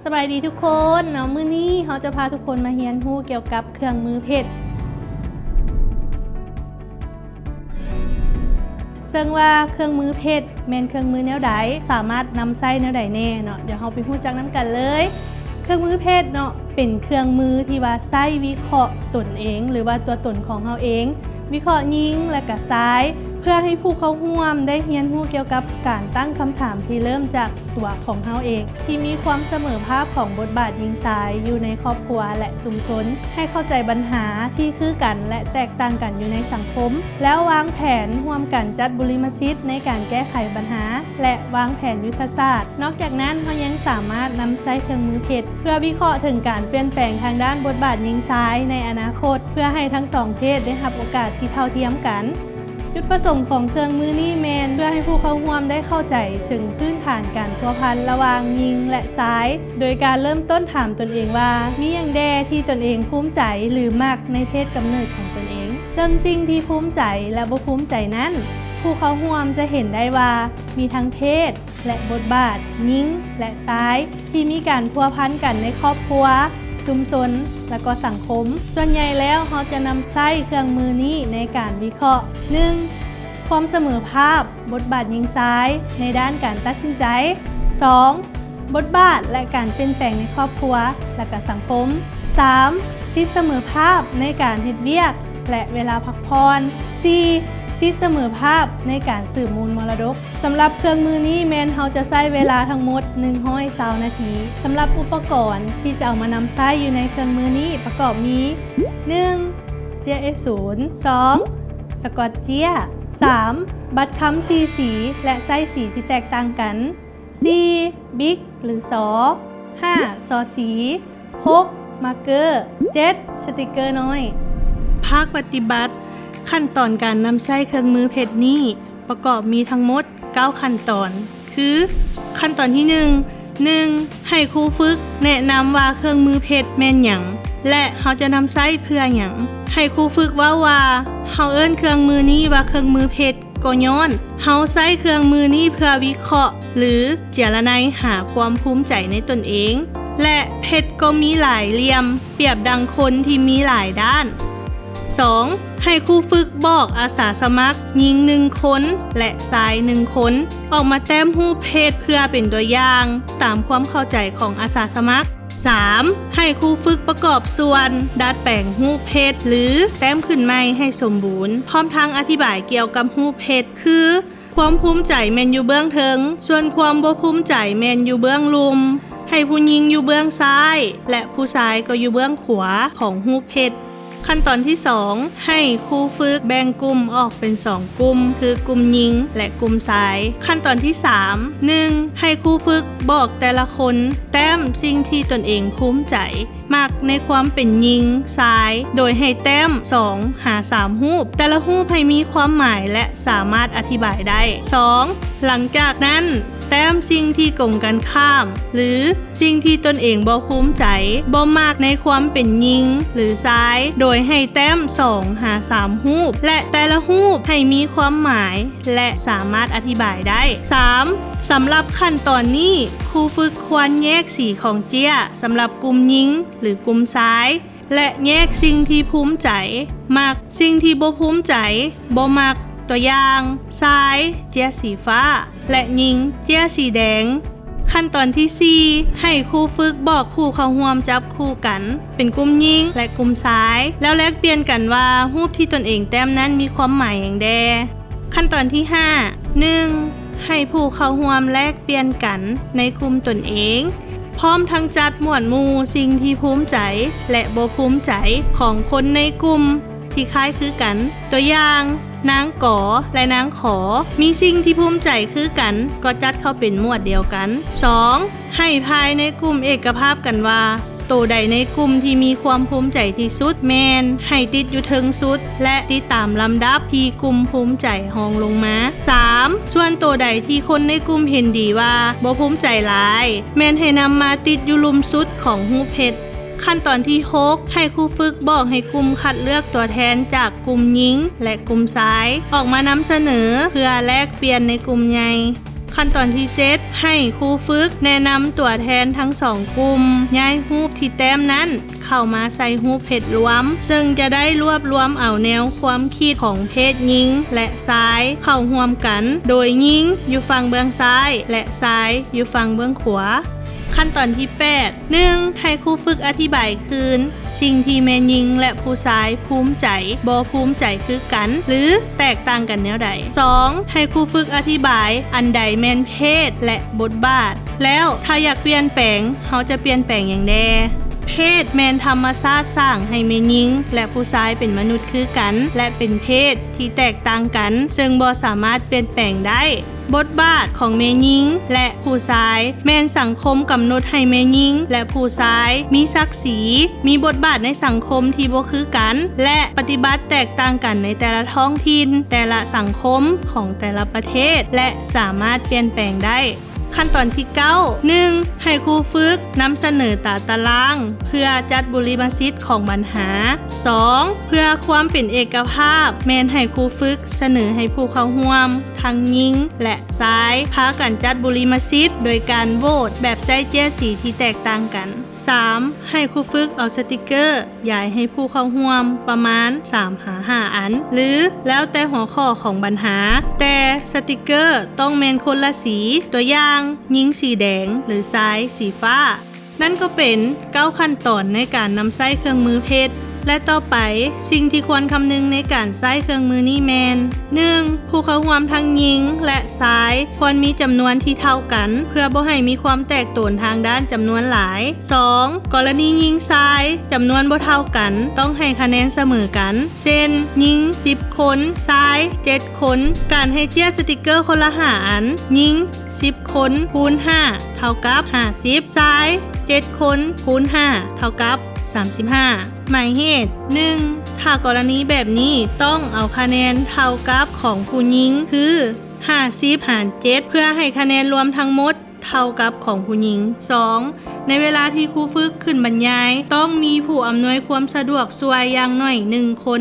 ສະບາຍດີທຸກຄົນເນາະ, ມື້ນີ້ເຮົາຈະພາທຸກຄົນມາຮຽນຮູ້ກ່ຽວກັບເຄື່ອງມືເພັດ. ເຊິ່ງວ່າເຄື່ອງມືເພັດແມ່ນເຄື່ອງມືແນວໃດ, ສາມາດນຳໃຊ້ແນວໃດແດ່ເນາະ, ດຽວເຮົາໄປຮູ້ຈັກນຳກັນເລີຍ. ເຄື່ອງມືເພັດເນາະ ເປັນເຄື່ອງມືທີ່ວ່າໃຊ້ວິເຄາະຕົນເອງ ຫຼືວ່າຕົວຕົນຂອງເຮົາເອງ, ວິເຄາະຍິງ ແລະກະຊາຍ ເພື່ອໃຫ້ຜູ້ເຂົ້າຮ່ວມໄດ້ຮຽນຮູ້ກ່ຽວກັບການຕັ້ງຄຳຖາມທີ່ເລີ່ມຈາກຕົວຂອງເຮົາເອງ ທີ່ມີຄວາມສະເໝີພາບຂອງບົດບາດຍິງຊາຍຢູ່ໃນຄອບຄົວ ແລະ ຊຸມຊົນ, ໃຫ້ເຂົ້າໃຈບັນຫາທີ່ຄືກັນ ແລະ ແຕກຕ່າງກັນຢູ່ໃນສັງຄົມ, ແລ້ວວາງແຜນຮ່ວມກັນຈັດບຸລິມະສິດໃນການແກ້ໄຂບັນຫາ ແລະ ວາງແຜນຍຸດທະສາດ. ນອກຈາກນັ້ນ, ເຮົາຍັງສາມາດນຳໃຊ້ເຄື່ອງມືເພັດ ເພື່ອວິເຄາະເຖິງການປ່ຽນແປງທາງດ້ານບົດບາດຍິງຊາຍໃນອະນາຄົດ ເພື່ອໃຫ້ທັງສອງເພດໄດ້ຮັບໂອກາດທີ່ເທົ່າທຽມກັນ. ຈຸດປະສົງຂອງເຄື່ອງມືນີ້ແມ່ນເພື່ອໃຫ້ຜູ້ເຂົ້າຮ່ວມໄດ້ເຂົ້າໃຈເຖິງພື້ນຖານການພົວພັນລະຫວ່າງຍິງ ແລະ ຊາຍ, ໂດຍການເລີ່ມຕົ້ນຖາມຕົນເອງວ່າ ມີຫຍັງແດ່ທີ່ຕົນເອງພູມໃຈ ຫຼື ມັກໃນເພດກຳເນີດຂອງຕົນເອງ. ເຊິ່ງສິ່ງທີ່ພູມໃຈ ແລະ ບໍ່ພູມໃຈນັ້ນ, ຜູ້ເຂົ້າຮ່ວມຈະເຫັນໄດ້ວ່າມີທັງເພດ ແລະ ບົດບາດຍິງ ແລະ ຊາຍ ທີ່ມີການພົວພັນກັນໃນຄອບຄົວ, ຊຸມຊົນ ແລະ ກໍສັງຄົມ. ສ່ວນໃຫຍ່ແລ້ວ ເຮົາຈະນຳໃຊ້ເຄື່ອງມືນີ້ໃນການວິເຄາະ ໜຶ່ງ ຄວາມສະເໝີພາບບົດບາດຍິງຊາຍໃນດ້ານການຕັດສິນໃຈ, ສອງ ບົດບາດ ແລະ ການປ່ຽນແປງໃນຄອບຄົວ ແລະ ກະສັງຄົມ, ສາມ ສິດສະເໝີພາບໃນການເຮັດວຽກ ແລະ ເວລາພັກຜ່ອນ, ສີ່ ສິດສະເໝີພາບໃນການສືບມູນມໍລະດົກ. ສຳລັບເຄື່ອງມືນີ້ແມ່ນເຮົາຈະໃຊ້ເວລາທັງໝົດໜຶ່ງຮ້ອຍຊາວນາທີ. ສຳລັບອຸປະກອນທີ່ຈະເອົາມານຳໃຊ້ຢູ່ໃນເຄື່ອງມືນີ້ປະກອບມີ ໜຶ່ງ ເຈ້ຍເອສູນ, ສອງ ສະກອດເຈ້ຍ, ສາມ ບັດຄຳສີ່ສີ ແລະ ໃຊ້ສີທີ່ແຕກຕ່າງກັນ, ສີ່ ບິກ ຫຼື ສໍ, ຫ້າ ສໍສີ, ຫົກ ມາເກີ, ເຈັດ ສະຕິກເກີນ້ອຍ. ພາກປະຕິບັດ, ຂັ້ນຕອນການນຳໃຊ້ເຄື່ອງມືເພັດນີ້ປະກອບມີທັງໝົດເກົ້າຂັ້ນຕອນ ຄື ຂັ້ນຕອນທີໜຶ່ງ, ໜຶ່ງ ໃຫ້ຄູຝຶກແນະນຳວ່າເຄື່ອງມືເພັດແມ່ນຫຍັງ ແລະ ເຮົາຈະນຳໃຊ້ເພື່ອຫຍັງ. ໃຫ້ຄູຝຶກເວົ້າວ່າ ເຮົາເອີ້ນເຄື່ອງມືນີ້ວ່າເຄື່ອງມືເພັດ ກໍຍ້ອນເຮົາໃຊ້ເຄື່ອງມືນີ້ເພື່ອວິເຄາະ ຫຼື ເຈຍລະໄນຫາຄວາມພູມໃຈໃນຕົນເອງ ແລະ ເພັດກໍມີຫຼາຍຫຼ່ຽມ ປຽບດັ່ງຄົນທີ່ມີຫຼາຍດ້ານ. ສອງ ໃຫ້ຄູຝຶກບອກອາສາສະໝັກຍິງໜຶ່ງຄົນ ແລະ ຊາຍໜຶ່ງຄົນ ອອກມາແຕ້ມຮູບເພັດເພື່ອເປັນຕົວຢ່າງ ຕາມຄວາມເຂົ້າໃຈຂອງອາສາສະໝັກ. ສາມ ໃຫ້ຄູຝຶກປະກອບສ່ວນ ດັດແປງຮູບເພັດ ຫຼື ແຕ້ມຂຶ້ນໃໝ່ໃຫ້ສົມບູນ, ພ້ອມທັງອະທິບາຍກ່ຽວກັບຮູບເພັດ ຄື ຄວາມພູມໃຈແມ່ນຢູ່ເບື້ອງເທິງ, ສ່ວນຄວາມບໍ່ພູມໃຈແມ່ນຢູ່ເບື້ອງລຸ່ມ, ໃຫ້ຜູ້ຍິງຢູ່ເບື້ອງຊ້າຍ ແລະ ຜູ້ຊາຍກໍຢູ່ເບື້ອງຂວາຂອງຮູບເພັດ. ຂັ້ນຕອນທີສອງ ໃຫ້ຄູຝຶກແບ່ງກຸ່ມອອກເປັນສອງກຸ່ມ ຄືກຸ່ມຍິງ ແລະ ກຸ່ມຊາຍ. ຂັ້ນຕອນທີສາມ ໜຶ່ງ ໃຫ້ຄູຝຶກບອກແຕ່ລະຄົນແຕ້ມສິ່ງທີ່ຕົນເອງພູມໃຈ ມັກໃນຄວາມເປັນຍິງຊາຍ ໂດຍໃຫ້ແຕ້ມສອງຫາສາມຮູບ, ແຕ່ລະຮູບໃຫ້ມີຄວາມໝາຍ ແລະ ສາມາດອະທິບາຍໄດ້. ສອງ ຫຼັງຈາກນັ້ນ ແຕ້ມສິ່ງທີ່ກົງກັນຂ້າມ ຫຼື ສິ່ງທີ່ຕົນເອງບໍ່ພູມໃຈ, ບໍ່ມັກໃນຄວາມເປັນຍິງ ຫຼື ຊາຍ ໂດຍໃຫ້ແຕ້ມສອງຫາສາມຮູບ ແລະ ແຕ່ລະຮູບໃຫ້ມີຄວາມໝາຍ ແລະ ສາມາດອະທິບາຍໄດ້. ສາມ ສຳລັບຂັ້ນຕອນນີ້ ຄູຝຶກຄວນແຍກສີຂອງເຈ້ຍສຳລັບກຸ່ມຍິງ ຫຼື ກຸ່ມຊາຍ ແລະ ແຍກສິ່ງທີ່ພູມໃຈ, ມັກ, ສິ່ງທີ່ບໍ່ພູມໃຈ, ບໍ່ມັກ. ຕົວຢ່າງ, ຊາຍ, ເຈ້ຍສີຟ້າ ແລະ ຍິງ, ເຈ້ຍສີແດງ. ຂັ້ນຕອນທີສີ່ ໃຫ້ຄູຝຶກບອກຜູ້ເຂົ້າຮ່ວມຈັບຄູ່ກັນ ເປັນກຸ່ມຍິງ ແລະ ກຸ່ມຊາຍ ແລ້ວແລກປ່ຽນກັນວ່າຮູບທີ່ຕົນເອງແຕ້ມນັ້ນມີຄວາມໝາຍຫຍັງແດ່. ຂັ້ນຕອນທີຫ້າ ໜຶ່ງ ໃຫ້ຜູ້ເຂົ້າຮ່ວມແລກປ່ຽນກັນໃນກຸ່ມຕົນເອງ, ພ້ອມທັງຈັດໝວດໝູ່ສິ່ງທີ່ພູມໃຈ ແລະ ບໍ່ພູມໃຈຂອງຄົນໃນກຸ່ມທີ່ຄ້າຍຄືກັນ. ຕົວຢ່າງ, ນາງ ກ ແລະ ນາງ ຂ ມີສິ່ງທີ່ພູມໃຈຄືກັນ ກໍຈັດເຂົ້າເປັນໝວດດຽວກັນ. ສອງ ໃຫ້ພາຍໃນກຸ່ມເອກະພາບກັນວ່າ ໂຕໃດໃນກຸ່ມທີ່ມີຄວາມພູມໃຈທີ່ສຸດ ແມ່ນໃຫ້ຕິດຢູ່ເທິງສຸດ ແລະ ຕິດຕາມລຳດັບທີ່ກຸ່ມພູມໃຈຮອງລົງມາ. ສາມ ສ່ວນໂຕໃດທີ່ຄົນໃນກຸ່ມເຫັນດີວ່າບໍ່ພູມໃຈຫຼາຍ ແມ່ນໃຫ້ນຳມາຕິດຢູ່ລຸ່ມສຸດຂອງຮູບເພັດ. ຂັ້ນຕອນທີຫົກ ໃຫ້ຄູຝຶກບອກໃຫ້ກຸ່ມຄັດເລືອກຕົວແທນຈາກກຸ່ມຍິງ ແລະ ກຸ່ມຊາຍ ອອກມານຳສະເໜີເພື່ອແລກປ່ຽນໃນກຸ່ມໃຫຍ່. ຂັ້ນຕອນທີເຈັດ ໃຫ້ຄູຝຶກແນະນຳຕົວແທນທັງສອງກຸ່ມ ຍ້າຍຮູບທີ່ແຕ້ມນັ້ນເຂົ້າມາໃສ່ຮູບເພຈລວມ ເຊິ່ງຈະໄດ້ລວບລວມເອົາແນວຄວາມຄິດຂອງເພດຍິງ ແລະ ຊາຍເຂົ້າຮ່ວມກັນ ໂດຍຍິງຢູ່ຝັ່ງເບື້ອງຊ້າຍ ແລະ ຊາຍຢູ່ຝັ່ງເບື້ອງຂວາ. ຂັ້ນຕອນທີແປດ ໜຶ່ງ ໃຫ້ຄູຝຶກອະທິບາຍຄືນ ສິ່ງທີ່ແມ່ຍິງ ແລະ ຜູ້ຊາຍພູມໃຈ, ບໍ່ພູມໃຈຄືກັນ ຫຼື ແຕກຕ່າງກັນແນວໃດ. ສອງ ໃຫ້ຄູຝຶກອະທິບາຍອັນໃດແມ່ນເພດ ແລະ ບົດບາດ. ແລ້ວຖ້າຢາກປ່ຽນແປງ, ເຮົາຈະປ່ຽນແປງຫຍັງແດ່? ເພດແມ່ນທຳມະຊາດສ້າງໃຫ້ແມ່ຍິງ ແລະ ຜູ້ຊາຍເປັນມະນຸດຄືກັນ ແລະ ເປັນເພດທີ່ແຕກຕ່າງກັນ ເຊິ່ງບໍ່ສາມາດປ່ຽນແປງໄດ້. ບົດບາດຂອງແມ່ຍິງ ແລະ ຜູ້ຊາຍ ແມ່ນສັງຄົມກຳນົດໃຫ້ແມ່ຍິງ ແລະ ຜູ້ຊາຍ ມີສັກສີ, ມີບົດບາດໃນສັງຄົມທີ່ບໍ່ຄືກັນ ແລະ ປະຕິບັດແຕກຕ່າງກັນໃນແຕ່ລະທ້ອງຖິ່ນ, ແຕ່ລະສັງຄົມ, ຂອງແຕ່ລະປະເທດ ແລະ ສາມາດປ່ຽນແປງໄດ້. ຂັ້ນຕອນທີເກົ້າ ໜຶ່ງ ໃຫ້ຄູຝຶກນຳສະເໜີຕາຕະລາງ ເພື່ອຈັດບຸລິມະສິດຂອງບັນຫາ. ສອງ ເພື່ອຄວາມເປັນເອກະພາບ ແມ່ນໃຫ້ຄູຝຶກສະເໜີໃຫ້ຜູ້ເຂົ້າຮ່ວມ ທັງຍິງ ແລະ ຊາຍ ພາກັນຈັດບຸລິມະສິດ ໂດຍການໂຫວດແບບໃຊ້ເຈ້ຍສີທີ່ແຕກຕ່າງກັນ. ສາມ ໃຫ້ຄູຝຶກເອົາສະຕິກເກີຢາຍໃຫ້ຜູ້ເຂົ້າຮ່ວມປະມານສາມຫາຫ້າອັນ ຫຼື ແລ້ວແຕ່ຫົວຂໍ້ຂອງບັນຫາ, ແຕ່ສະຕິກເກີຕ້ອງແມ່ນຄົນລະສີ, ຕົວຢ່າງ, ຍິງສີແດງ ຫຼື ຊາຍສີຟ້າ. ນັ້ນກໍເປັນເກົ້າຂັ້ນຕອນໃນການນຳໃຊ້ເຄື່ອງມືເພດ ແລະ ຕໍ່ໄປ, ສິ່ງທີ່ຄວນຄຳນຶງໃນການໃຊ້ເຄື່ອງມືນີ້ແມ່ນ, ໜຶ່ງ ຜູ້ເຂົ້າຮ່ວມທັງຍິງ ແລະ ຊາຍ ຄວນມີຈຳນວນທີ່ເທົ່າກັນ ເພື່ອບໍ່ໃຫ້ມີຄວາມແຕກໂຕນທາງດ້ານຈຳນວນຫຼາຍ. ສອງ ກໍລະນີຍິງຊາຍຈຳນວນບໍ່ເທົ່າກັນ ຕ້ອງໃຫ້ຄະແນນສະເໝີກັນ ເຊັ່ນ ຍິງສິບຄົນ, ຊາຍເຈັດຄົນ. ການໃຫ້ເຈ້ຍສະຕິກເກີຄົນລະຫ້າອັນ, ຍິງສິບຄົນຄູນຫ້າເທົ່າກັບຫ້າສິບ, ຊາຍເຈັດຄົນຄູນຫ້າເທົ່າກັບສາມສິບຫ້າ. ໝາຍເຫດ ໜຶ່ງ ຖ້າກໍລະນີແບບນີ້ ຕ້ອງເອົາຄະແນນເທົ່າກັບຂອງຜູ້ຍິງ ຄື ຫ້າສິບຫານເຈັດ ເພື່ອໃຫ້ຄະແນນລວມທັງໝົດເທົ່າກັບຂອງຜູ້ຍິງ. ສອງ ໃນເວລາທີ່ຄູຝຶກຂຶ້ນບັນຍາຍ ຕ້ອງມີຜູ້ອຳນວຍຄວາມສະດວກຊ່ວຍຢ່າງໜ້ອຍໜຶ່ງຄົນ